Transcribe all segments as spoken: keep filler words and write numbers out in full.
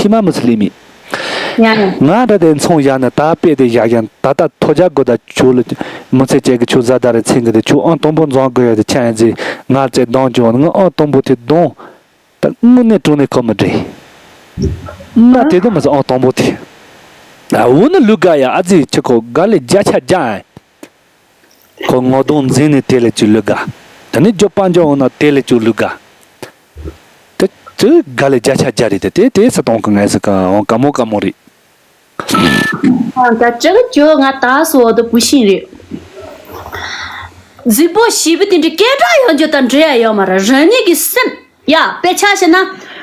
ཁྱི་མ་མི་སི་ལི་མི། ཡ་ཡ། ང་འདྲ་དེ་ཚོང་བཞག་ན་ད་དཔེ་དེ་བཞག་ཡང་ད་ལྟ་ཐོ་རྒྱག་དགོས། ད་ཁྱོད་ལ་མི་ཚེ་སྐྱེལ་གི་ཁྱོད་བཟའ་ཟླ་རེ་ཚིང་གི་དེ་ཁྱོད་ཨང་དང་པོ་འཛོམས་དགོས་ཡ་དེ་ཆ་ཡན་ཟི་ང་ཚེ་གདོང་བྱུང་ང་ཨང་དང་པོ་དེ་གདོང་ད་དངོས་གནས་དྲང་གནས་ཁོ་མི་འདྲེ། ང་དེ་དུ་མི་ཟ་ཨང་དང་པོ་དེ། ཨ་འུ་ནི་ལུ་ག་ཡ་ཨ་ཙི་ཁྱི་ཁོ་ག་ལེ་བརྒྱ་ཆ་བརྒྱ་ཨ། ཁོ་ངོ་གདོང་འཛིན་ནས་དེ་ལས་ཅིག་ལུས་དགའ། དེ་ནས་རྒྱུ་པ་འཇོག་འོང་ན་དེ་ལས་ཅིག་ལུས་དགའ། དེ་ཅི་དགའ་ལས་བརྒྱ་ཆ་བརྒྱ་རེད་དེ་དེ་དེ་སུ་གཏོང་གི་ངས་ཟེར་གི་འོང་དཀའ་མོ་དཀའ་མོ་རེད། ད་ཅི་གི་ཇོ་ང་ད་སོ་དུ་བུ་ཤིང་རེད། རྫིག་པོ་ཞེ་པོ་དེ་འདྲའི་སྐད་གྲགས་ཡོང་རྒྱུ་དང་འབྲེལ་ཡ་ཡོད་མ་རེད། རང་ཉིད་ཀྱི་སེམས། ཡ། དཔེ་ཆ་བཤད་ན།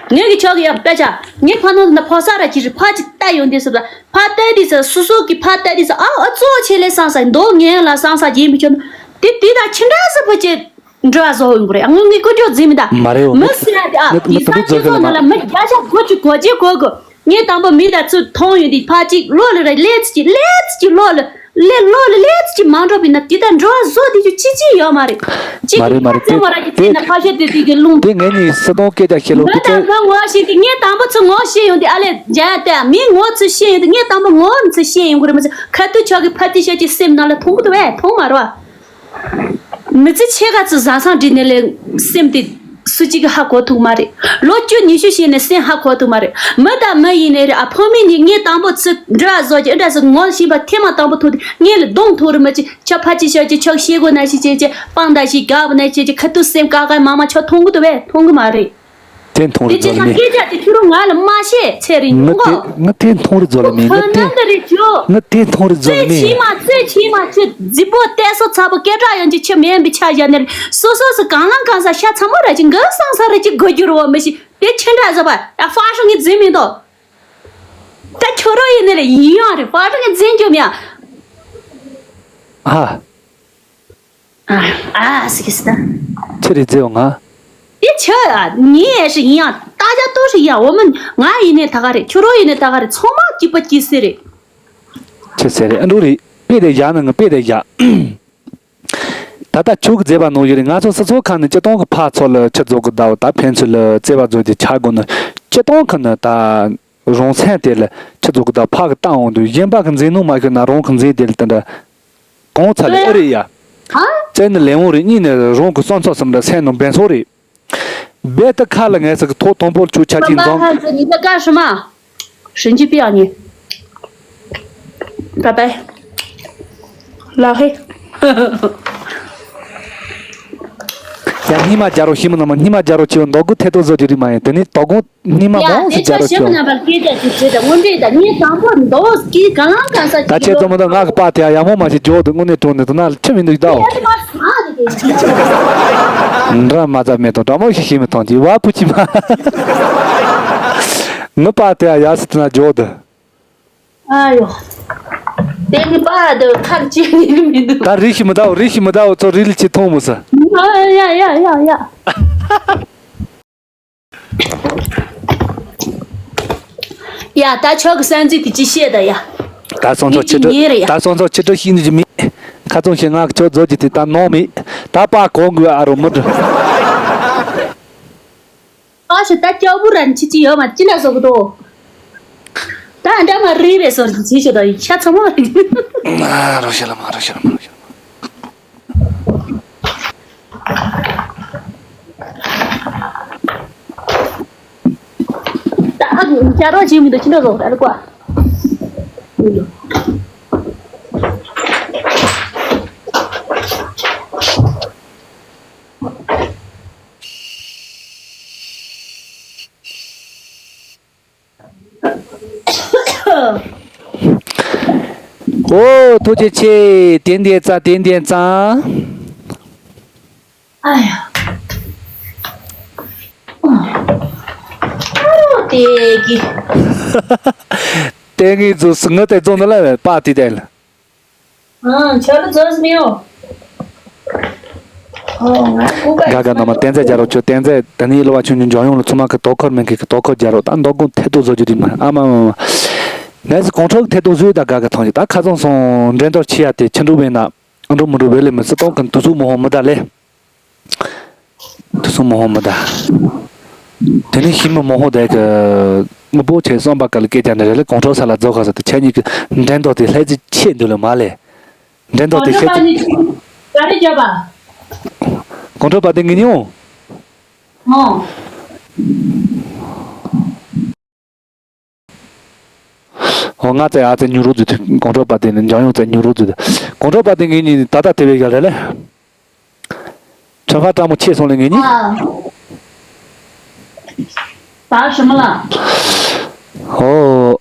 ངེད་ཀྱི་ཆོག་གི་ཡ་དཔེ་ཆ། ངའི་ཕ་ནང་ན་ཕོ་གསར་ར་ཅིག་རེད། ཕ་ཅིག་བལྟ་ཡོང་དུས་ཟེར་ལ། ཕ་བལྟ་དུས་ཟེར་སོ་སོ་གི་ཕ་བལྟ་དུས་ཟེར་ཨ་ཨ་གཙོ་ཆེ་ལེ་སང་ས་མདོག་ངན་ལ་སང་ས་རྗེས་མི་ཆོག་ན། དེ་དུས་ད་ཁྱི་འདྲ་ཟེར་ཕོ་ཅེ་འགྲོ་བ་བཟོ་ཡོང་གི་རེད། ཨ་ངོ་ངའི་ཀུན་སྤྱོད་འཛིན་མི་ད། མ་རེད་འོ། མི་ཟེར་ཡ་དེ་ཨ་དེ་སང་ཁྱི་ཚོ་ནང་ལ་མི་བརྒྱ་ཆ་དགུ་བཅུ་གོ་གཅིག་གོ་དགུ། ངས་དང་པོ་མི་ད་ཚུར་མཐོང་ཡོང་དུས་ཕ་གཅིག་ལོ་ལ་ར་ལས་ཚུ་གཅིག་ལས་ཚུ་གཅིག་ལོ་ལ། ལས་ལོ་ལ་ལས་ཚུ་གཅིག་མ་འགྲོ་བས་ན་དེ་ལྟར་འགྲོ་བཟོ་དེ་ཚོ་ཅི་ཅི་ཡོད་མ་རེད། ཅི་མ་རེད་མ་རེད། ཁ་ཚེ་མོ་ར་གི་དེ་ཚེ་ན་ཕ་ཤོད་དེ་དེ་གི་རླུང་། དེ་ངས་ནི་སྲིད་དོན་སྐད་ཆ་བཤད་ལོ་མི་དེ་དང་ཚེ། མི་ངོ་ཤེས་དེ་ངས་དང་པོ་ཚུར་ངོ་ཤེས་ཡོང་དུས་ཨ་ལས་འཇའ་ཡ་ལྟ་ཡ་མི་ངོ་ཚུར་ཤེས་ཡོང་དུས་ངས་དང་པོ་ངོ་ཚུར་ཤེས་ཡོང་གི་རེད་མ་ཚད་ཁ་ཐུག་ཆོག་གི་ཕ་དེ་ཤོད་ཀྱི་སེམས་ནང་ལ་མཐོང་གི་འདུག་བས་མཐོང་མ་རོགས། མི་ཚེ་ཕྱེད་ཀ་ཚོ་བཟའ་ཚང་འགྲིག་ནས་ལས་སེམས་དེ་སུ་གཅིག་གིས་ཧ་གོ་ཐུབ་མ་རེད། ལོ་བཅུ་ཉི་ཤུ་ཕྱིན་ནས་སེམས་ཧ་གོ་ཐུབ་མ་རེད། མི་དང་མི་ཡིན་ནས་རེད་ཨ། ཕོ་མོ་གཉིས་ངས་དང་པོ་ཚུར་འབྲེལ་བ་བཟོ་གི་ཨ་འདྲ་ཟེར་ངོ་ཤེས་པ་ཐེངས་མ་དང་པོ་ཐུག་དུས་ངས་ལ་གདོང་ཐུག་རེད་མི་གཅིག་ཁྱོད་ཕ་གཅིག་ཤོད་ཀྱི་ཁྱོད་ཤེས་དགོས་ན་ཤེས་བྱེད་ཀྱི་སྤང་ད་ཤེས་དགའ་བ་ན་ཤེས་ཀྱི་ཁ་ཐུག་སེམས་དཀར་དཀར་མང་མང་ཁྱོད་མཐོང་གི་འདུག་བས་མཐོང་གི་མ་རེད། དེ་མཐོང་རེ་དེ་ཅི་ཟོ་ལ་ན་མེད། སྐད་ཆ་དེ་ཁྱོད་རང་ང་ལ་མ་བཤད་ཚེ་རིང་ངི་ཉུང་གོ། དེ་ངི་དེ་མཐོང་རེ་ཟོ་ལ་མེད། ཁོ་ངི་དེ་ནང་དུ་རེ་ཅོ། ངི་དེ་མཐོང་རེ་ཟོ་ལ་ཚེ་ཕྱི་མ་མེད། ཚེ་ཕྱི་མ་ཁྱོད་རྫིག་པོ་གཏད་སོ་ཚ་པོ་སྐད་གྲགས་ཡོང་གི་ཁྱོད་མེད་པའི་ཆ་བཞག་ནས་སོ་སོ་སུ་གང་ལ་གང་ས་ཤ་ཚ་མོ་ར་ཅིག་འགི་སང་ས་ར་ཅིག་དགོས་རྒྱུ་རོ་མི་ཤི་དེ་ཁྱི་འདྲ་ཟོ་པ་ད་ཧྥ་ཧྲུ་ངི་རྫིག་མི་འདུག་ད་ཁྱོད་རོ་ཡིན་ནི་རེ་ཡིན་ཡང་རེ་ཧྥ་ཧྲུ་ངི་རྫིག་རྒྱུ་མེད། ཧ། 啊啊，是个是的。 ཆི་རེད་ཟེར་བ་ང་། 的确啊，你也是一样，大家都是一样。我们 ང་ཡིན་ནས་ད་ག་རེད། ཁྱོད་རང་ཡིན་ནས་ད་ག་རེད། ཚང་མ་སྐྱིད་པ་སྐྱིད་སེ་རེད། ཆི་ཟེར་རེད། ཨ་འགྲོ་རེད། དཔེ་དེ་བཞག་ན་ང་དཔེ་དེ་བཞག་ད་ལྟ་ཁྱོད་ཀྱི་མཛད་པ་ནང་བཞིན་རེད། ང་ཚོ་སྤྱི་ཚོགས་ཁག་ནས་སྤྱི་བཏང་གི་ཕར་ཚུར་ལ་ཆི་རྫོགས་གི་ཟླ་བ་ད་ཕན་ཚུན་ལ་བརྩེ་བ་རྫོགས་ཀྱི་ཆ་དགོས་ནི་སྤྱི་བཏང་གི་ནི་ད། རང་སེམས་དེ་ལ་ཆུ་ཚོད་དགུ་དང་ཕ་གི་བཏང་འོང་དུས་གཞན་པ་གི་འཛིན་ནོ་མ་ཤོད་ན་རང་གི་འཛིན་དེ་ལ་དེ་འདྲ་གང་ཚ་ལེ་ཨེ་རེད་ཡ། ཨ། བཙན་ནི་ལེན་འོང་རེད། གཉིས་ནི་རང་གི་བསམ་ཚོགས་སམ་ར་སེམས་ནང་འབེན་སོ་རེད། རྦད་དེ་ཁ་ལ་ངལ་ས་གི་ཐོག་དང་པོར་ཆུ་ཆ་གཅིག་འཛོམས། 你在干什么？神经病啊你！拜拜。 ལགས་ཧེ། ཡ་སྙིང་མ་རྒྱ་རོ་ཤི་མོ་ནང་མ་སྙིང་མ་རྒྱ་རོ་ཆེ་བ་མདོག་དགུ་ཐད་གཏོང་བཟོ་རྒྱུ་རིགས་མ་ཡིན། དེ་ནི་དོ་དགོང་སྙིང་མ་ཡ་མང་སུ་དེ་རྒྱ་ཆ་རོ་ཤི་ཆེ་མོ་བ། ནང་པར་སྐད་རྒྱ་ཆེ་ཆེ་དང་དངོས་འབྲེལ་དང་ངས་དང་པོ་མདོག་གི་གང་ལང་གང་ས་ད་ཆེ་ཙམ་མོ་དང་ང་གི་པ་དེ་ཡ་ཡ་མོ་མ་ཤི་འཇོག་དུ་དངོས་གནས་དྲང་ནས་དུ་ན་ལ་ཁྱི་མི་འདུག་ད་འོ། འདྲ་མ་ཚ་མེད་དང་འདྲ་མོ་ཤི་ཤི་མི་ཐང་གི་བ་བུ་ཆི་མ། ངི་པ་དེ་ཡ་ཡ་སི་དུ་ན་འཇོག་དུ། ཨ་ཡོ། དེ་གི་པ་དེ་ཁར་ཅི་ནི་མི་འདུག་ད་རི་ཤི་མི་ད་འོ། རི་ཤི་མི་ད་འོ། ཚོ་རི་ལི་ཆི་ཐོང་མོ་ས། ཨ་ཡ་ཡ་ཡ་ཡ། ཡ་ད་ཆོག་གི་སན་ཛི་དེ་ཅི་བཤད་ད་ཡ། ད་སོང་ཚོ་ངས་ཅི་ཆི་ཉེ་རེད་ཡ། ད་སོང་ཚོ་ཆི་ཏྲ་ཤི་ནི་ཅི་མི། ཁ་ཚོང་ཤི་ང་གི་ཆོག་རྫོགས་ཀྱི་དེ་ད་ནོ་མི། ད་པ་གོང་གི་ཨ་རོ་མི་འདྲ། ཨ་ཤི་ད་སྐྱོ་པོ་ར་ཆི་ཆི་ཡོད་མ་ཅི་ན་བཟོ་གི་དོ། ད་འདྲ་མ་རི་བའི་སོར་ཆི་ཆི་དོ་ཤ་ཚ་མོ་རི། ཨ་རོ་ཤི་ལ་མ་རོ་ཤི་ལ་མ་རོ་ཤི་ལ་མ། ད་ཨ་རྒྱ་རོ་ཆི་མི་དོ་ཅི་ན་བཟོ་གི་ད་རི་ཀ། ཨོ་ཐུགས་རྗེ་ཆེ། དེ་འདི་ཙ་དེ་འདི་ཙ། ཨ་ཡ། ཨོ་དེ་གི། དེ་གི་རྫོགས་སུ་ངུ་དེ་རྫོགས་ནི་ལ་བས་པ་དེ་དེ་ལ། ཨང་། ཆ་ལུ་ཛོས་མི་ཡོང་། ཨོ་ང་ཀུ་ཀ་ག་ག་ནང་མ་བསྟན་འཛིན་རྒྱ་རོགས་ཁྱོད་བསྟན་འཛིན་ད་ནི་ལོ་བ་ཆུང་ཆུང་འཇོན་ཡོང་ལ་ཚུ་མ་གི་དོ་ཁུར་མེད་གི་གི་དོ་ཁུར་རྒྱ་རོགས་ད་མདོ་དགོང་ཐད་གཏོང་བཟོ་རྒྱུ་དེ་མ་ཨ་མ་མ་མ། ངས་སི་གོང་ཁྲོག་ཐད་གཏོང་བཟོས་ད་ག་ག་ཐོང་ཞིག་ད་ཁ་ཚང་སོང་འགྲན་བསྡུར་ཆེ་ཡ་དེ་ཁྱི་འགྲོ་བས་ན་འགྲོ་མི་འགྲོ་བས་ལས་མི་སྲིད་གཏོང་གི་དུས་ཚོད་མི་ཧོང་མི་ད་ལས། དུ་སོང་མ་འོངས་མི་ད། དེ་ནས་ཤི་མི་མང་པོ་དེ་གི་དངོས་པོ་ཆེ་གསུམ་པ་ག་ལ་སྐད་ཆ་འདྲ་རེ་ལ་གོང་ཁྲོ་ས་ལ་རྫོགས་ཁ་ས་དེ་ཁྱེད་གཉིས་ཀྱི་འགྲན་ཟླ་དེ་ལྷད་ཙི་ཆེ་འདུག་ལ་མ་ལས། འགྲན་ཟླ་དེ་ཤེད་ཙི། ག་རེ་བྱས་པ། གོང་ཁྲོ་པ་དེ་ངེད་གཉིས་འོང་། ཨོ། ཨོ་ང་ཚོས་ཨ་ཙི་ཉུ་རུ་ཛུ་དུ་གོང་ཁྲོ་པ་དེ་ནི་འཇང་ཡོང་ཙི་ཉུ་རུ་ཛུ་དུ། གོང་ཁྲོ་པ་དེ་ངེད་གཉིས་ད་ལྟ་དེ་བས་ཡག་རེད་ལེ། ཁྲ་ཧྥ་ཀྲ་མོ་ཆེ་སོང་ལེ་ངེད་གཉིས། ཨ། ད་ཞི་མ་ལ། ཨོ།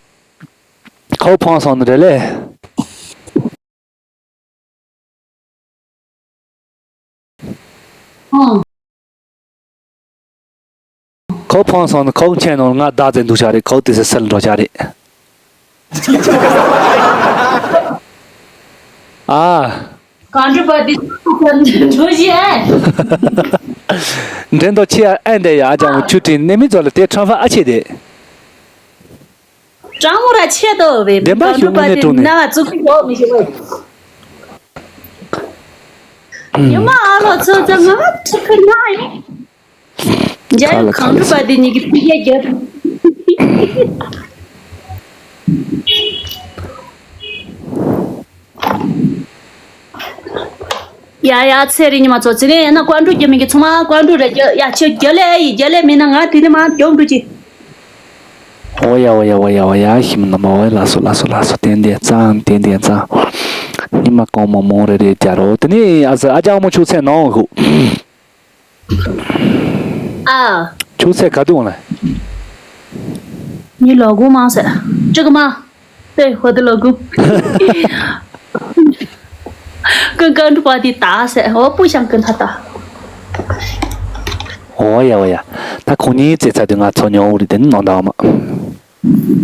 ཁའུ་ཕང་སོང་ནི་རེད་ལེ། ཨང་། ཁའུ་ཕང་སོང་ནི་ཁའུ་ཆེན་ནོར་ང་བདག་ཙེ་འདུག་བྱ་རེད། ཁའུ་དེ་སེ་སེལ་འགྲོ་བྱ་རེད། ཨ། གང་འགྲུབ་པ་དེ་འགྲོ་བཞི་ཨེ། འགྲན་ཟླ་ཆེ་ཨེ་འདྲ་ཡ་ཨ་ཅང་ཆུ་དྲིན་ནེ་མི་ཚོ་ལ་དེ་ཁྲང་ཧྥ་ཨ་ཆེ་དེ། ཀྲང་མོ་ར་ཆེ་དོ་བས་བདེན་པ་གང་ཞུ་འགྲུབ་པ་དངོས་གནས་དེ་དྲང་གནས། ན་བ་ཙུག་གི་ཡོག་མི་ཤེས་བས། ཉི་མ་ཨ་ལོ་ཚོ་ཚོ་ང་ཁྲི་ཁ་ན་ཡོད། འཇའ་ཡོད་གང་འགྲུབ་པ་དེ་གཉིས་ཀྱི་ཕི་གེ་རྒྱབ། ཡ་ཡ་ཚེ་རིང་ཉི་མ་ཚོ་ཚེ་རིང་ཡིན་ན་ཀོན་ཀྲུ་རྒྱ་མི་གི་ཚང་མ་ཀོན་ཀྲུ་རེ་རྒྱ་ཡ་ཆེ་རྒྱ་ལེ་ཡི་རྒྱ་ལེ་མིན་ན་ང་དེ་ནི་མ་རྒྱོབ་འགྲུ་ཅི། ཨོ་ཡ་ཨོ་ཡ་ཨོ་ཡ་ཨོ་ཡ་ཤི་མི་ནི་མ་ཨོ་ཡ་ལ་སོ་ལ་སོ་ལ་སོ་ཏན་ཏན་ཙང་ཏན་ཏན་ཙང་། ཉི་མ་གང་མང་མང་རེ་རེ་རྒྱ་རོ་དེ་ནི་ཨ་ཟ་ཨ་ཅག་མོ་ཆུ་ཚན་ནང་ཧུ། ཨ། ཆུ་ཚན་ག་དུས་འོང་ལ། ཉི་ལོ་དགུ་མང་ཟེར། ཅི་གི་མ། ཨེ་ཧོ་དེ་ལོ་དགུ། ཀུན་ཀང་གྲུ་པ་དེ་ད་ཟེར་ཧོ་པུ་ཤང་ཀུན་ཐ་ད། ཨོ་ཡ་ཨོ་ཡ། ད་ཁོང་གཉིས་རྩེ་ཚ་དུས་ང་ཚོ་ཉོ་འུ་རི་དེ་ནི་ནང་ད་འོ་མ།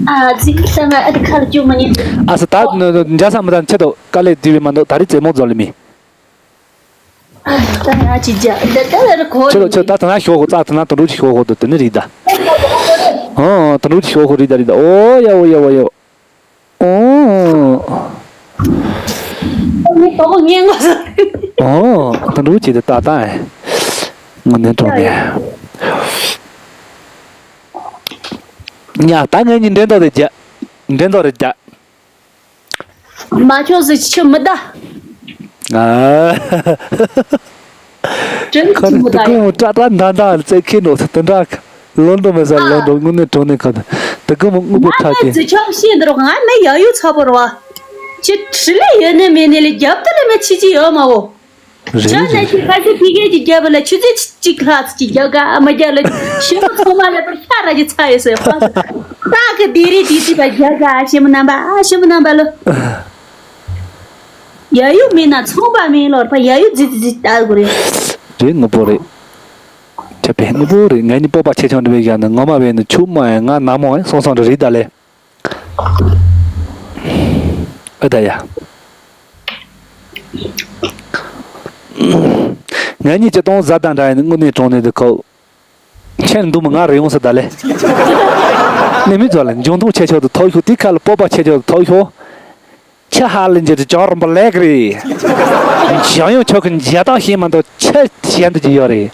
ཨ་ཙི་ས་ང་ཨ་དེ་ཁ་ལ་ཅུ་མ་ཉན། ཨ་ས་ད་འཇའ་ས་མི་ད་ཆེ་དོ་དཀའ་ལས་དེ་བས་མ་འདུག་ད་རི་རྩེ་མོ་རྫོགས་ལེ་མི། ད་ང་ཅི་བྱ། ད་ད་ལ་ར་གོ། ཁྱོད་ཁྱོད་ད་ད་ན་ཤོག་གོ་ཙག་ད་ན་ད་འགྲོ་ཅི་ཤོག་གོ་ད་དེ་ནི་རིག་ད། ཨོ་ད་འགྲོ་ཅི་ཤོག་གོ་རིག་ད་རིག་ད། ཨོ་ཡ་ཨོ་ཡ་ཨོ་ཡ། ཨོ། ཨོ་ད་འགྲོ་ཅི་ད་ད་ད། ངོ་ནས་འགྲོ་ནས། ཉ་ད་ངས་ཉིན་འགྲན་ཐོག་རེ་རྒྱ། འགྲན་ཐོག་རེ་རྒྱ། མ་ཁྱོད་ཟིག་ཆུ་མི་ད། ཨ། དྲན་ཁ་ཆུ་མི་ད་ཡ། ཀུ་མོ་ཏྲ་ཏྲ་འདའ་འདའ་ཙེ་ཁེ་ནོ་ས་དེ་འདྲ། ལོ་འགྲོ་མེད་ས་ལོ་འགྲོ་དངོས་གནས་དྲང་གནས་ཁ་དེ་ཀུ་མོ་དངོས་པོ་ང་ཁྲ་ནི་ཀེ། ཙི་ཆོག་ཤེས་འདི་རོགས་ང་ནི་ཡ་ཡུ་ཚ་པོ་ར་བ། ཁྱི་ཁྲི་ལས་ཡོད་ནི་མེད་ནི་ལས་རྒྱབ་ཏུ་ལས་མེད་ཁྱི་ཅི་ཡོད་མ་བོ། རེད་ཅག་ནས་རེད། ཀྱི་ཁ་སི་ཕི་གེ་ཅིག་རྒྱབ་ལ་ཆུ་ཚོད་གཅིག་ལྷག་ཅིག་རྒྱབ་ག་ཨ་མ་རྒྱབ་ལ་ཞི་མོ་ཚང་མ་ལ་པར་ཤ་ར་ཅིག་ཚ་ཡོད་སོ་ཡོད་ཁོ། ཏག་གི་དེ་རེད་དེ་ཅི་པ་རྒྱབ་ག་ཨ་ཞི་མོ་རྣམ་པ་ཨ་ཞི་མོ་རྣམ་པ་ལོ། ཡ་ཡུ་མིན་ན་ཚོང་པ་མིན་ལོར་པ་ཡ་ཡུ་ཛི་ཛི་ཛི་ལྟ་དགོས་རེད། རེད་དངོས་པོ་རེད། ཁྱབ་པའི་དངོས་པོ་རེད། ང་ནི་སྤོབས་པ་ཆེ་ཆུང་འདྲ་བའི་ཡ་ནི་ངོ་མ་བས་ནི་ཆུ་མ་ཡ་ང་ན་མོ་ཡ་སོང་སོང་འདྲ་རེད་ད་ལེ། ཨ་ད་ཡ། ང་གཉིས་ཀྱི་སྟོང་བཟའ་དང་འདྲ་ཡིན་དངོས་གནས་གྲོང་ནས་དུ་ཁོ། ཁྱེད་འདུག་མི་ང་རེ་ཡོང་ས་ད་ལེ། ནི་མི་ཚོ་ལ་འཇོན་ཐང་ཆེ་ཆོག་ཏུ་ཐོག་ཤོག་དེ་ཁ་ལ་སྤོབས་པ་ཆེ་ཆོག་ཏུ་ཐོག་ཤོག་ཁྱི་ཧ་ལས་འཇེ་དུ་ཅང་རིན་པ་ལེགས་རེད། ཞང་ཡང་ཆོག་གི་འཇལ་དག་ཤེས་མ་འདུག་ཁྱི་གཞན་དུ་ཅི་ཡོད་རེད།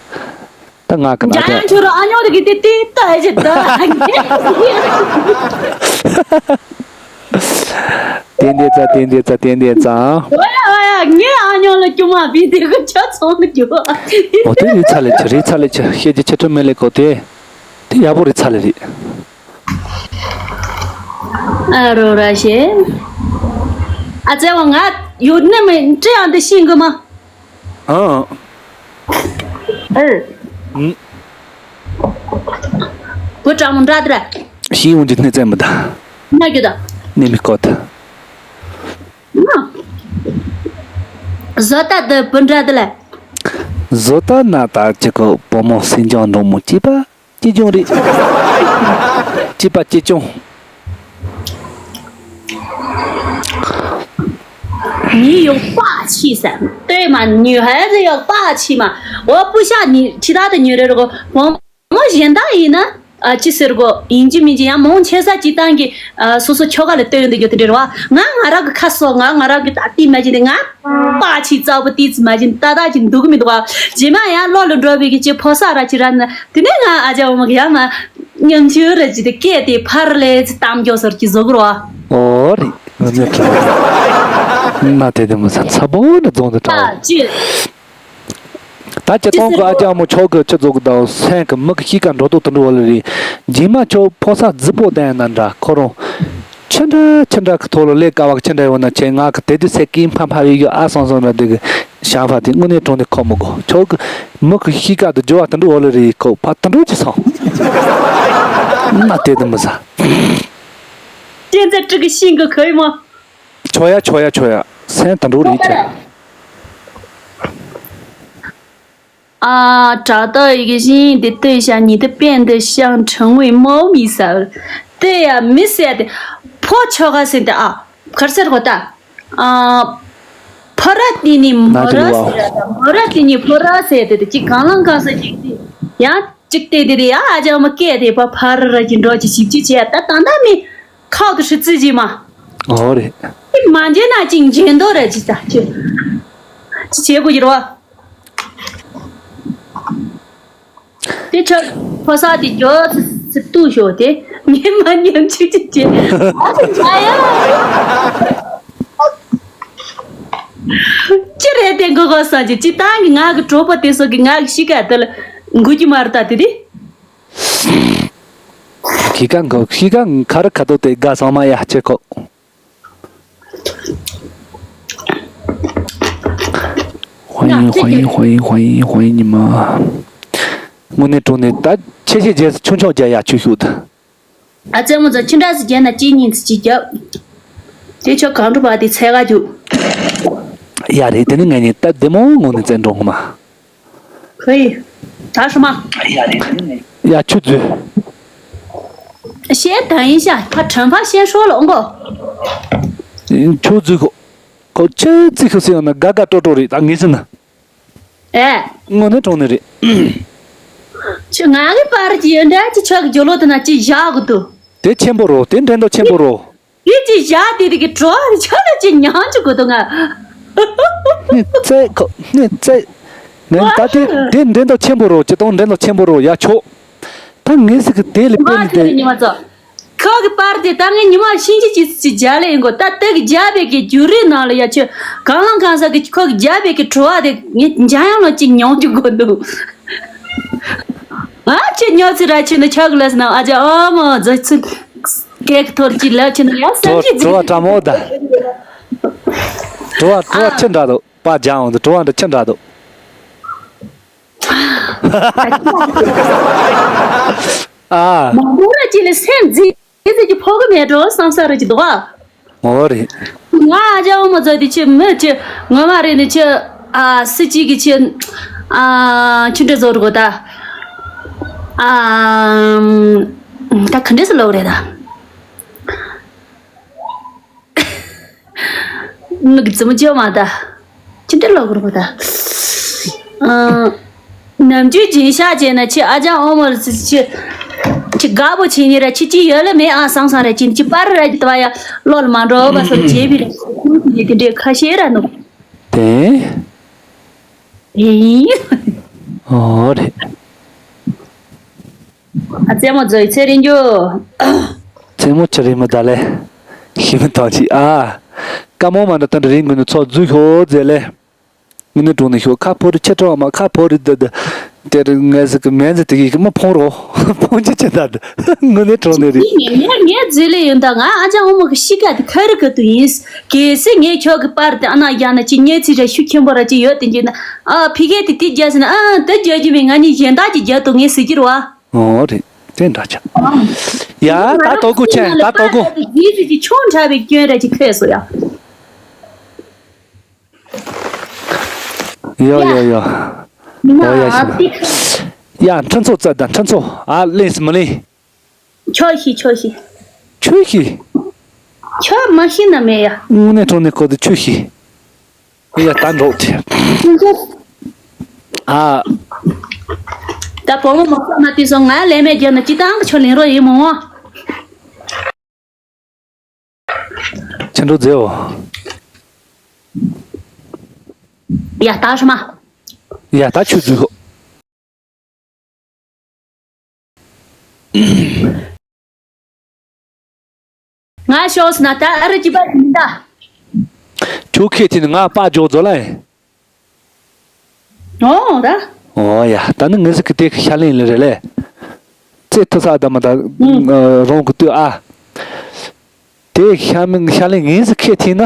ད་ང་གི་ན་འཇལ་ད། ཡང་ཆོག་རོགས་ཨ་ཉོ་རི་གི་དེ་དེ་ལྟ་ཨེ་ཅི་ད། ཏན་ཏན་ཙ་ཏན་ཏན་ཙ་ཏན་ཏན་ཙ། ཨོ་ཡ་ཨོ་ཡ་ངའི་ཨ་ཉོ་ལ་ཅུ་མ་བི་དེ་གི་ཆ་ཚང་གི་རྒྱུ། འོ་དེ་རི་ཚ་ལེ་ཆ་རི་ཚ་ལེ་ཆ་ཤེས་ཀྱི་ཆ་ཁྲི་མེ་ལེ་གོ་དེ། དེ་ཡག་པོ་རི་ཚ་ལེ་རི། ཨ་རོ་ར་ཤེ། ཨ་ཙེ་བ་ང་ཡོད་ནི་མི་འདྲེ་ཨ་འདི་ཤིང་གི་མ། ཨ། ཨེ། ཨུམ། བུ་ཀྲང་མོ་འདྲ་དེ་ར། ཤིང་ཡོང་གི་སྣེ་ཙེ་མི་ད། ན་རྒྱུ་ད། སྣེ་མི་ཀོ་ད། ན། བཟོ་ལྟ་དེ་བུ་འདྲ་དེ་ལ། བཟོ་ལྟ་ན་ད་ཅི་གོ་བུ་མོ་སེང་ལྕམ་འབྲོང་མོ་གཅིག་པ། ཅི་ཅུང་རེད། ཅི་པ་ཅི་ཅུང་། 你有霸气噻，对吗？女孩子要霸气嘛。我不像你其他的女人，如果我们现在呢， ཨ་ཅི་ཟེར་གོ་ཡིན་གཅིག་མིན་གཅིག་ཡང་མང་ཆེ་ས་སྤྱིར་བཏང་གི་ཨ་སོ་སོ་ཁྱོ་ག་ལ་ལྟོས་ཡོང་དུ་ཡོད་དེ་འདྲ་རེད་བ། ང་ང་རང་གི་ཁ་སོ་ང་ང་རང་གི་ད་ལྟའི་མ་བྱིན་ནས་ང་པ་ཆི་རྩ་བོ་ཏི་ཙི་མ་བྱིན་ཏག་ཏག་ཅིག་འདུག་གི་མི་འདུག་བ། རྗེས་མ་ཡང་ལོག་ལ་འགྲོ་བའི་གི་ཅི་ཕོ་ས་ར་ཅི་ར་ན་དེ་ནས་ང་ཨ་ཅག་འོ་མ་གི་ཡང་མ་ཉམ་ཆུང་ར་ཅི་དེ་སྐད་དེ་ཕར་ལས་ཙི་གཏམ་མགྱོགས་ཟེར་གྱི་བཟོ་གི་རེད་བ། ཨོ་རེད། ང་ནི་ཁྲ་མ་དེ་དེ་མོ་ས་ཚ་པོ་ནི་རྫོང་དུ་ཨ་གྲགས། ཅི། ད་ཅི་ཅི་གཏོང་གི་ཟེར་ཨ་ཅག་མོ་ཆོག་གི་ཅི་བཟོ་གི་དང་སེམས་གི་མི་གི་གཤིས་ཀ་འགྲོ་དོ་དུ་འགྲོ་བ་ལ་རེད། རྗེས་མ་ཆོག་ཕོ་ས་རྫི་པོ་བསྟན་ན་འདྲ་ཁོ་རང་། ཆི་འདྲ་ཆི་འདྲ་གི་ཐོག་ལ་ལས་ཀ་བ་གི་ཆི་འདྲ་ཡོད་ན་ཆེ་ང་གི་དེ་དུས་སེ་ཀིན་ཕ་ཕ་ཡོད་ཡོད་ཨ་སང་སང་ར་དེ་གི་བྱང་ཕ་དེ་དངོས་གནས་དྲང་ནས་ཁོ་མི་གོ་ཆོག་གི་མི་གི་གཤིས་ཀ་དུ་འགྱུར་བ་དུ་འགྲོ་བ་ལ་རེད་ཁོ་ཕ་དུ་འགྲོ་ཅི་སང་ན་དེ་དུ་མི་ཟ། ཅན་ཚ་ཀྲི་གི་ཤིང་གི་ཁོ་ཡི་མོ། ཆོ་ཡ་ཆོ་ཡ་ཆོ་ཡ་སེམས་དུ་འགྲོ་རེད་ཆེ། 啊，找到一个心仪的对象，你的变得像成为猫咪似的。对呀，没事的，ཕོ་ཆོག་ག་ཟེར་ཏེ་ཨ། གར་སར་གོ་ད། ཨ། ཕོ་ར་ཏི་ནི་མོ་ར་ཟེར་ར་ད། མོ་ར་ཏི་ནི་ཕོ་ར་ཟེར་ཏེ་ཏེ་ཅི་གང་ལང་གང་ས་ཅིག་ཏེ། ཡང་ཅིག་ཏེ་ཏེ་ཏེ་ཡ་ཨ་ཅག་མ་སྐད་དེ་པ་ཕ་ར་ར་ཅི་འགྲོ་ཅི་ཞིབ་ཅི་བྱས་ད་ད་ད་མི་ཁག་ཏུ་ཧྲི་ཙི་ཅི་མ། ཨོ་རེད། ཨི་མ་འཇེ་ན་ཅིག་འཇེ་འདོ་ར་ཅི་ད་ཅི། ཅི་བྱེད་དགོས་ཀྱི་རོ། དེ་ཆ་ཕོ་ས་དེ་མགྱོགས་སུ་སུ་ཏུ་ཤོག་དེ་ངས་མ་ཉམས་ཆུ་ཆུ་ཆེ་ཨ་ཅི་ཆ་ཡ། ཅི་རེད་དེ་མགོ་གོ་ས་ཅི་ཅི་ཏང་གི་ང་གི་གྲོགས་པོ་དེ་སོགས་ཀྱི་ང་གི་གཤིས་ཀ་དེ་ལ་འགུལ་གྱི་མ་རེད་ད་དེ་དེ། གཤིས་ཀ་འགུལ་གཤིས་ཀ་ཁ་རི་ཁ་ཐོག་དེ་དགའ་སང་མ་ཡ་ཆེ་ཁོ། ཧོ་ཡིན་ཧོ་ཡིན་ཧོ་ཡིན་ཧོ་ཡིན་ཧོ་ཡིན་ཉི་མ། དངོས་གནས་དྲང་གནས་ད་ཆེ་ཆེ་རྗེས་སུ་ཆུང་ཆུང་རྒྱ་ཡག་ཆུ་ཤུགས་ད། ཨ་ཙེ་མོ་ཚོ་ཁྱི་འདྲ་སི་རྒྱ་ན་གཅིག་གཉིས་ཚི་གཅིག་རྒྱབ། དེ་ཆོ་གང་འགྲོ་བ་དེ་འཚལ་ག་རྒྱུ། ཡ་རེད་དེ་ནི་ངས་ཉིན་ད་བདེ་མོ་ངོ་ནས་བཙན་འགྲོ་ངོ་མ། 可以。打什么？ ཡ་ཆུ་འཛུལ། 先等一下，他惩罚先说了，我 ཆུ་འཛུལ་ཁོ། ཁོ་ཆུ་འཛུལ་ཁོ་སི་ཡང་ན་དགའ་དགའ་སྤྲོ་སྤྲོ་རེད་ད་ངས་ཟིན་ན། ཨེ། དངོས་གནས་དྲང་གནས་རེད། ཁྱོད་ང་གི་པར་གྱི་ཡོན་ཏན་གྱི་ཆོག་གི་ཇོ་ལོ་དེ་ན་ཅི་བཞག་གི་འདུག་དེ་ཆེན་པོ་རོ་དེ་འགྲན་ཟླ་ཆེན་པོ་རོ། དེ་ཅི་བཞག་དེ་དེ་གི་གྲོ་བ་ཆ་ལ་ཅི་ཉང་ཅི་གོ་དོ་ང་། ནི་བཙལ་ཁོ་ནི་བཙལ། ནི་ད་དེ་དེ་འགྲན་ཟླ་ཆེན་པོ་རོ་ཅི་དང་འགྲན་ཟླ་ཆེན་པོ་རོ་ཡ་ཆོག་ད་ངས་ཟིག་གི་དེ་ལས་པེ་ནི་དེ། ཁོ་གི་པར་དེ་ད་ངས་ཉི་མ་ཤིང་ཅི་ཅི་ཅི་བརྒྱ་ལས་ཡིན་གོ་ད་དེ་གི་བརྒྱ་པའི་གི་རྒྱུ་རིགས་ནང་ལ་ཡ་ཆོད་གང་ལང་གང་ས་གི་ཁོ་གི་བརྒྱ་པའི་གི་གྲོ་བ་དེ་ངས་འཇམ་དབྱངས་ལ་ཅི་ཉང་ཅི་གོ་འདུག་ཨ་ཅེ་ཉོ་ཚི་ར་ཆེ་ན་ཆག་ལ་སྣང་ཨ་ཅེ་ཨ་མ་ཛ་ཚི་སྐད་ཀྱི་ཐོར་གྱི་ལ་ཆེ་ན་ཡ་སེམས་ཀྱི་ཛི་བྲོ་བ་བྲ་མོ་ད། བྲོ་བ་བྲོ་བ་ཆེ་འདྲ་དོ་པ་ཇང་འོང་དུ་བྲོ་བ་འདྲ་ཆེ་འདྲ་དོ། ཨ། མ་འགོར་ར་ཅི་ལ་སེམས་ཛི་ཛི་ཀྱི་ཕོ་གི་མེད་འགྲོ་བསམ་ས་ར་ཅི་དོ། ངོ་རེད། ང་ཨ་ཅག་འོ་མ་ཛ་དེ་ཆེ་མི་ཆེ་ངོ་མ་རེད་ནི་ཆེ། ཨ་སི་ཅི་གི་ཆེ། ཨ་ཆུ་འདྲ་བཟོ་རུ་གོ་ད། ཨ་ད་ག་འདྲས་སུ་ལོག་རེད་ད། ནུ་གི་ཙི་མོ་ཅོ་མ་ད། ཆུ་འདྲ་ལོག་རུ་གོ་ད། ཨ། ནམ་རྒྱུན་སྦྱིན་བཤགས་བྱས་ན་ཁྱི་ཨ་ཅག་ཨོ་མོ་ལ་ཁྱི་ཁྱི་དགའ་པོ་བྱེད་ཉེ་ར་ཁྱི་ཅི་ཡོད་ལ་མེད་ཨ་སང་སང་ར་ཁྱི་ཁྱི་པར་ར་ཅི་ཏ་བ་ཡ་བློ་ལ་མ་འགྲོ་བ་སོགས་བྱེད་པའི་ར་ཁྱི་ཁྱི་དེ་འདྲའི་ཁ་ཤས་ར་ནུ། དེ། ཨེ། ཨོ་རེད། ཨ་རྩེད་མོ་རྩོད་ཚེ་རིང་རྒྱུ། རྩེད་མོ་ཆི་རེད་མི་ད་ལེ། ཤི་མི་ཐང་ཆི་ཨ། ཀ་མོ་མ་འདྲ་ཏན་རིང་གུན་ནི་ཚོགས་རྫུས་ཤོག་རྫས་ལེ། ངི་ནི་གྲོང་ནས་ཤོག་ཁ་ཕོ་རི་ཆེ་ཁྲོ་མ་ཁ་ཕོ་རི་ད་ད། དེ་རིང་ངས་ཟིག་གི་མེན་ཟི་དེ་གི་མ་ཕོང་རོ། ཕོང་ཅི་ཅི་ད་ད། ངི་ནི་གྲོང་ནས་རེད། ངས་ངས་རྫུས་ལེ་ཡོད་ད་ང་ཨ་ཅག་འོ་མ་གི་ཤི་ཀ་དེ་ཁ་རི་ཁ་ཏུ་ཡིན། གལ་སྲིད་ངས་ཁྱོད་ཀྱི་པར་དེ་ཨ་ན་རྒྱ་ན་ཅི་ཉེ་ཚི་ར་ཤུ་ཁྱེན་པོ་ར་ཅི་ཡོད་དེ་འཇིག་ན་ཨ་ཕི་གེ་དེ་དེ་རྒྱ་སི་ན་ཨ་ད་རྒྱ་རྒྱུ་མེད་ང་ནི་གཞན་དག་ཅི་རྒྱ་དུ་ངས་ཟི་ཀྱི་ར་བ། ཨོ་རེད། དེ་འདྲ་ཆགས། ཡ་ད་ཏོ་གུ་ཆེན་ད་ཏོ་གུ། ཟི་ཟི་ཅི་ཆུང་དྲགས་པའི་སྐྱོན་ར་ཅི་ཁེ་སོ་ཡ། ཡོ་ཡོ་ཡོ། མི་ན་ཨོ་ཡ་ཨ་ཤི་ཏི་ཁ། ཡ་ཁྲི་ཚོ་རྩ་དང་ཁྲི་ཚོ་ཨ་ལེན་སི་མ་ལེན། ཁྱོད་ཤི་ཁྱོད་ཤི། ཁྱོད་ཤི། ཁྱོད་མ་ཤི་ན་མེད་ཡ། དངོས་གནས་དྲང་གནས་ཁོ་དེ་ཁྱོད་ཤི། ཡ་ད་འགྲོགས་ཏེ། ཨ། ད་བུ་མོ་མ་བསམ་ན་དེ་སོང་ང་ལས་མེད་རྒྱབ་ན་སྤྱི་བཏང་གི་ཆོ་ལེན་རོགས་ཡིན་མོ། ཆེ་འགྲོ་མཛེའོ། ཡ་ད་ཧྲ་མ། ཡ་ད་ཆུ་འཛུལ་ཧོ། ང་ཤོག་ཟེར་ན་ད་ཨ་རི་གྱི་པ་མི་འདའ། ཁྱོད་ཁེ་ཐི་ནི་ང་པ་འཇོག་རྫོ་ལ། ཨོ་ར། ཨོ་ཡ་ད་ནི་ངེད་ཟིག་གི་དེ་གི་ཤ་ལེན་ལེ་རེ་ལེ། རྩེ་ཐུ་ས་ད་མ་ད་ཨུ། རོང་གི་ལྟོས་ཨ། དེ་ཤ་མིན་ཤ་ལེན་ངེད་ཟིག་ཁེ་ཐི་ན།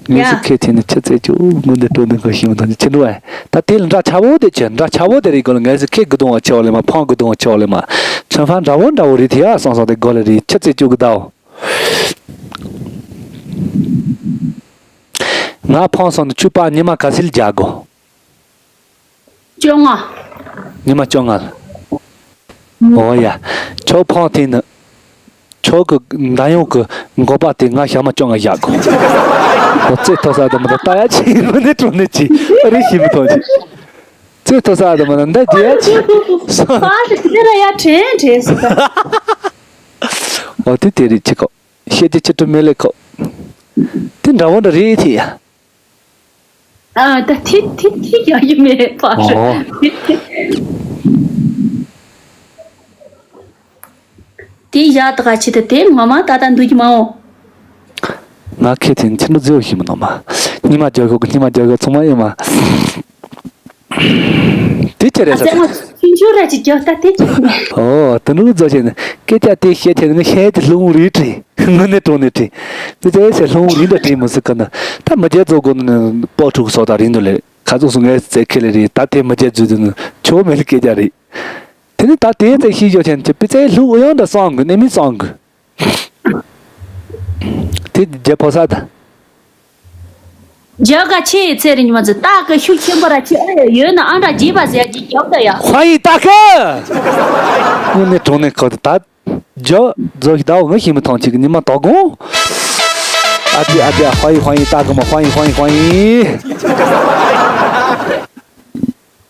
ངེད་ཡ། ཟིག་ཁེ་ཐི་ནི་ཆི་རྩེ་ཅུ་དངོས་འདི་སྤྲོ་འདི་གོ་ཤིང་དང་ཆི་འགྲོ་ཨ། ད་དེ་ལ་འདྲ་ཆ་བོ་དེ་ཆི་འདྲ་ཆ་བོ་དེ་རིག་གོ་ལ་ངེད་ཟིག་ཁེ་གི་དུང་བ་ཆེ་བ་ལེ་མ་ཕང་གི་དུང་བ་ཆེ་བ་ལེ་མ། ཆང་ཕང་འདྲ་བོ་འདྲ་བོ་རེད་དེ་ཡ་སང་སང་དེ་གོ་ལ་རེད་ཆི་རྩེ་ཅུ་གི་ད་འོ། ང་ཕང་སོང་ནི་ཆུ་པ་ཉི་མ་ག་སིལ་རྒྱག་གོ། བཅོ་ལྔ། ཉི་མ་བཅོ་ལྔ་ལ། ཨོ་ཡ། ཁྱོད་ཕང་དེ་ནི། ཁྱོད་ཀྱི་མདའ་ཡོང་གི་མགོ་པ་དེ་ང་ཞག་མ་བཅོ་ལྔ་བཞག་གོ། ཨོ་རྩེ་ཐོ་ས་དུ་མ་ད་ལྟ་ཡ་ཆི་མི་ནི་དྲུང་ནི་ཆི་ཨ་རི་ཤི་མི་ཐོང་ཆི། རྩེ་ཐོ་ས་དུ་མ་ད་འདའ་རྒྱུ་ཡ་ཆི། ཕ་ཞིག་དེ་ར་ཡ་དྲན་དྲན་སུ་ད། ཨོ་དེ་དེ་རེད་ཆི་ཁོ། ཤེས་ཏེ་ཅི་ཏུ་མེ་ལེ་ཁོ། དེ་འདྲ་བོ་འདྲ་རེད་ཐི་ཡ། ཨ་ད་ཐི་ཐི་ཐི་ཡ་ཡི་མེ་པ་ཧྲི། ཨོ། དེ་ཡ་ད་ག་ཆི་ད་དེ་ངོ་མ་ད་ད་འདུག་གི་མ་འོང་། ང་ཁེ་ཐིན་ཆི་འདྲ་ཟེར་བ་ཤི་མི་ནོ་མ། ཉི་མ་རྒྱག་གོ་གི་ཉི་མ་རྒྱག་གོ་ཚང་མ་ཡོད་མ། དེ་ཅི་རེད་ཟེར། ཨ་ཙེ་མོ་ཆུང་ཆུང་ར་ཅིག་རྒྱག་ད་དེ་ཅི་རེད། ཨོ་དེ་འདྲ་བཟོ་བྱས་ནས་སྐད་ཆ་དེ་བཤད་བྱས་ནས་ངས་བཤད་དེ་ལྷུང་རེད་དྲིས་ངུ་ནས་གྲོངས་ནས་དྲིས། དེ་ཚོ་ཨེ་ཟེར་ལྷུང་རེད་འདྲ་དྲིས་མི་སྲིད་ཀ་ན་ད་མི་རྒྱལ་ཚོ་དགོ་ནས་སྤོ་ཕྲུག་སོགས་དང་རིང་དུ་ལས་ཁ་ཚུགས་སུ་ངས་རྩེ་ཁེ་ལས་རེད་ད་དེ་མི་རྒྱལ་རྫུས་དུ་ནས་ཆོག་མེད་ལ་སྐད་ཆ་རེད། དེ་ནས་ད་དེ་ཚེ་ཤེས་ཞོག་བྱས་ནས་ཅི་པི་ཚེ་ལྷུང་ཡོང་འདྲ་སང་དགོས་ནས་མི་སང་དགོས། དེ་རྒྱལ་ཕོ་ས་ད། རྒྱ་ག་ཆེ་ཚེ་རིང་མ་ཚེ་སྟག་གི་ཤུགས་ཆེན་པོ་ར་ཆེ་ཨ་ཡ་ཡོད་ན་ཨ་འདྲ་རྒྱས་པ་ཟེར་གྱི་རྒྱབ་ད་ཡ། ཧ་ཡི་སྟག་གི། དངོས་གནས་གྲོང་ནས་ཁོ་ད་རྒྱ་རྫོགས་ཤིག་ད་འོ་ངས་ཤེས་མི་ཐང་ཅིག་གི་ཉི་མ་དོ་དགོང་། ཨ་ཙི་ཨ་ཙི་ཧ་ཡི་ཧ་ཡི་སྟག་གི་མ་ཧ་ཡི་ཧ་ཡི་ཧ་ཡི།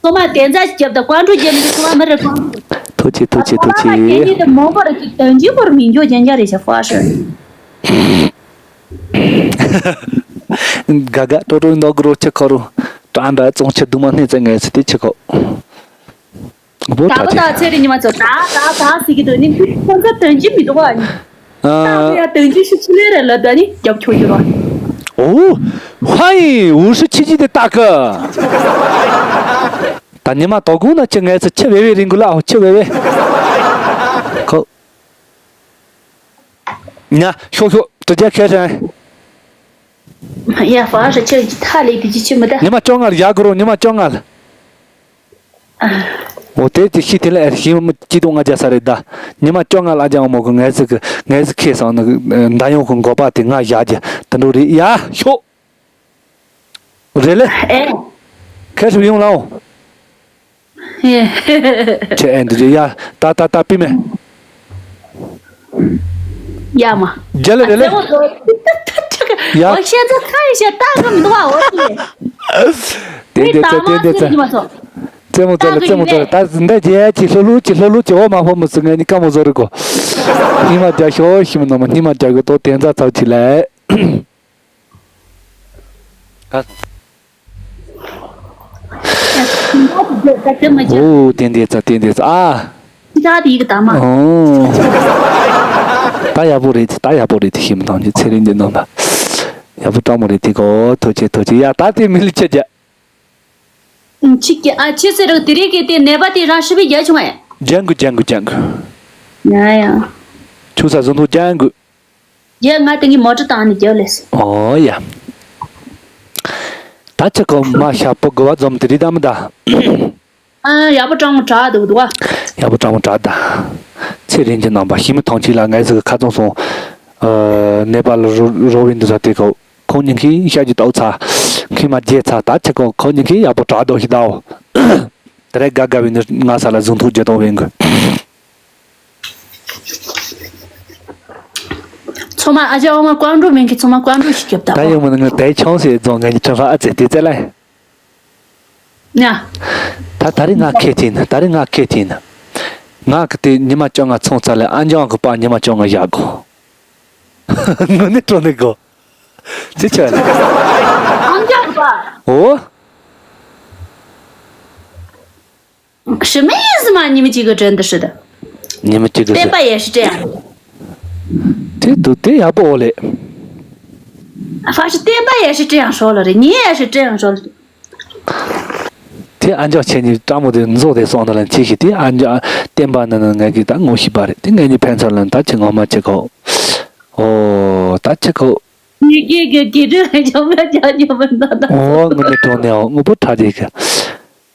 ཚང་མ་དེ་ཚ་ཞིག་རྒྱབ་དང་ཀོང་ཀྲུ་རྒྱབ་མི་ཚང་མ་མི་རེ་ཀོང་ཀྲུ། ཐུགས་རྗེ་ཐུགས་རྗེ་ཐུགས་རྗེ། ཁྱེད་གཉིས་དེ་མང་པོ་རེ་ཅིག་དོན་གཅིག་པོར་མི་འཇོག་རྒྱན་རྒྱ་རེ་བྱ་ཧྥ་ཧྲི། ག་ག་ཏོ་ཏོ་ནོ་གུ་རོ་ཆེ་ཁོ་རུ་ཏྲ་འདྲ་ཙོང་ཆེ་དུ་མ་སྣེ་ཙེ་ངས་སི་ཏི་ཆེ་ཁོ། བོ་ད་ཐ་ག་ཆེ། ད་ཚེ་རིང་ཉི་མ་ཚོ་ད་ད་ད་ཟིག་གི་དོན་ནི་ཁོ་ཚོ་དོན་གཅིག་མི་འདུག་ཨ་ནི། ད་ཨ་ཡ་དོན་གཅིག་ཤི་ཆི་ལེ་རེ་ལ་ད་ནི་རྒྱབ་ཁྱོད་ཡོད་ར། ཨོ། ཧ་ཡི་འུ་ཧྲི་ཆི་ཆི་དེ་ཏག་གི། ད་ཉི་མ་དོ་དགོང་ན་ཆི་ངས་ཚ་ཆི་བེ་བེ་རིང་གུ་ལ་ཨོ་ཆི་བེ་བེ། ཁོ། ཉ་ཤོག་ཤོག་དྲི་རྒྱ་ཁས་ཧྲན། ཡ་ཧྥ་ཧྲི་ཆི་ཐ་ལེ་དི་ཅི་ཆི་མི་ད། ཉི་མ་བཅོ་ལྔ་ལ་ཡ་གུ་རོ་ཉི་མ་བཅོ་ལྔ་ལ། འོ་དེ་དེ་ཤི་དེ་ལ་ཨེ་ཤི་མི་སྐྱིད་དུ་ང་རྒྱ་ས་རེད་ད། ཉི་མ་བཅོ་ལྔ་ལ་ཨ་ཅག་མོ་གི་ངལ་གསོ་གི་ངལ་གསོ་ཁེ་སང་ནི་མདའ་ཡོང་གི་མགོ་པ་དེ་ང་བཞག་རྒྱ་དེ་འགྲོ་རེད་ཡ་ཤོག་རེད་ལེ། ཨེ། ཁ་ཧྲི་ཡོང་ལའོ། ཨེ། ཁྱེད་ཨེ་འདི་རེད་ཡ་ད་ད་ད་པི་མེ། ཡ་མ། རྒྱ་ལ་རེད་ལེ། ཨ་ཙེ་མོ་ཚོ། ཡ། ཨོ་ཤེས་ཚོ་ཁ་ཡི་ཤ་ལྟ་གི་མི་འདུག་བ་འོ་དེ། དེ་འདྲ་ཚེ་དེ་འདྲ་ཚེ། ཙེ་མོ་ཚོ་ལ་ཙེ་མོ་ཚོ་ལ་ད་འདི་རྒྱ་ཅི་ལྷོ་ལྷོ་ཅི་ལྷོ་ལྷོ་ཅི་འོ་མ་ཧོ་མི་སི་ངའི་ནི་ཀ་མོ་ཟོ་རི་གོ། ཉི་མ་རྒྱ་ཤོ་ཤི་མི་ནོ་མ་ཉི་མ་རྒྱ་གི་ཏོ་དེ་འཛའ་ཚ་ཅི་ལེ། ཨོ་ཏན་ཏན་ཙ་ཏན་ཏན་ཙ་ཨ། ཅི་ད་དེ་ཡི་གི་ད་མ། ཨོ། ད་ཡག་པོ་རེད་ད་ཡག་པོ་རེད་ཤིམ་དང་གི་ཚེ་རིང་གི་རྣམ་པ། ཡག་པོ་སྤྲང་མོ་རེད་དེ་གོ་ཐུགས་རྗེ་ཐུགས་རྗེ་ཡ་ད་དེ་མི་ལ་ཆ་རྒྱ། ཆི་གི་ཨ་ཆི་ཟེར་རོ་དེ་རིང་གི་དེ་ནད་པ་དེ་རང་ཧྲི་བི་རྒྱ་བྱུང་ཨེ། ལྗང་གུ་ལྗང་གུ་ལྗང་གུ། ཡ་ཡ། ཆུ་ས་བཟོ་འདུག་ལྗང་གུ། རྒྱལ་ང་དེ་གི་མོ་ཊ་བཏང་ནས་རྒྱབ་ལས་སོ། ཨོ་ཡ། ད་ཆི་གོ་མ་ཤ་པོ་གོ་བ་འཛོམས་དེ་རི་དམ་ད། ཨ་ཡག་པོ་སྤྲང་མོ་དྲག་འདུག་འདུག་བ། ཡག་པོ་སྤྲང་མོ་དྲག་ད། ཚེ་རིང་གི་རྣམ་པ་ཤི་མི་ཐང་ཆི་ལ་ངའི་ཟིག་ཁ་ཚོང་སོང་། ནེ་པ་ལ་རོ་རོ་བིན་དུ་ས་དེ་གོ་ཁོང་ཉིན་ཁི་ཤ་ཅི་ཏོག་ཚ། ཁི་མ་རྒྱལ་ཚ་ད་ཆི་གོ་ཁོང་ཉིན་ཁི་ཡག་པོ་དྲག་འདུག་ཤི་ད་འོ། དེ་རེ་དགའ་དགའ་བའི་ནི་ང་ས་ལ་གཟུངས་ཐུགས་རྒྱ་དང་བེང་གི། ཚོ་མ་ཨ་ཅག་འོ་མ་ཀོང་འགྲོ་མེན་གི་ཚོ་མ་ཀོང་འགྲོ་ཞིག་རྒྱབ་ད་ད་ཡོང་མ་ནི་ང་དེ་ཆང་སེ་རྫོང་ངན་གི་ཁྲ་ཧ་ཨ་ཙེ་དེ་ཙེ་ལ། ཉ། ད་ད་རེས་ང་ཁེ་ཐིན་ད་རེས་ང་ཁེ་ཐིན། ང་གི་དེ་ཉི་མ་བཅོ་ལྔ་ཚོང་ཚར་ལས་ཨ་འཇང་གི་པ་ཉི་མ་བཅོ་ལྔ་བཞག་གོ། ངུ་ནི་སྤྲོ་ནི་གོ། ཅི་ཆ་ལ། ཨ་འཇང་གི་པ། འོ། 什么意思嘛？你们几个真的是的。你们几个是？ བསྟན་པ་也是这样。 དེ་འདུག་དེ་ཡག་པོ་ཨོ་ལེ། 反正 བསྟན་པ也是这样说了的，你也是这样说的。 དེ་ཨ་འཇང་ཁྱེད་གཉིས་སྤྲང་མོ་དེ་མཛོ་དེ་སོང་ད་ལན་ཅི་ཞིག་དེ་ཨ་འཇང་བསྟན་པ་ནི་ནི་ངས་ཀྱི་ད་ངོ་ཤེས་པ་རེད། དེ་ངས་ནི་ཕན་ཚུན་ལ་ད་ཅི་ངོ་མ་ཅི་གོ། ཨོ་ད་ཅི་གོ། 你给给给这个小朋友讲你们的的。 ཨོ་ངུ་ནི་སྤྲོ་ནི་ཨོ་ངུ་པོ་ཁྲ་དེ་གི།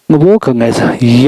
ངུ་པོ་གི་ངས་ཡ།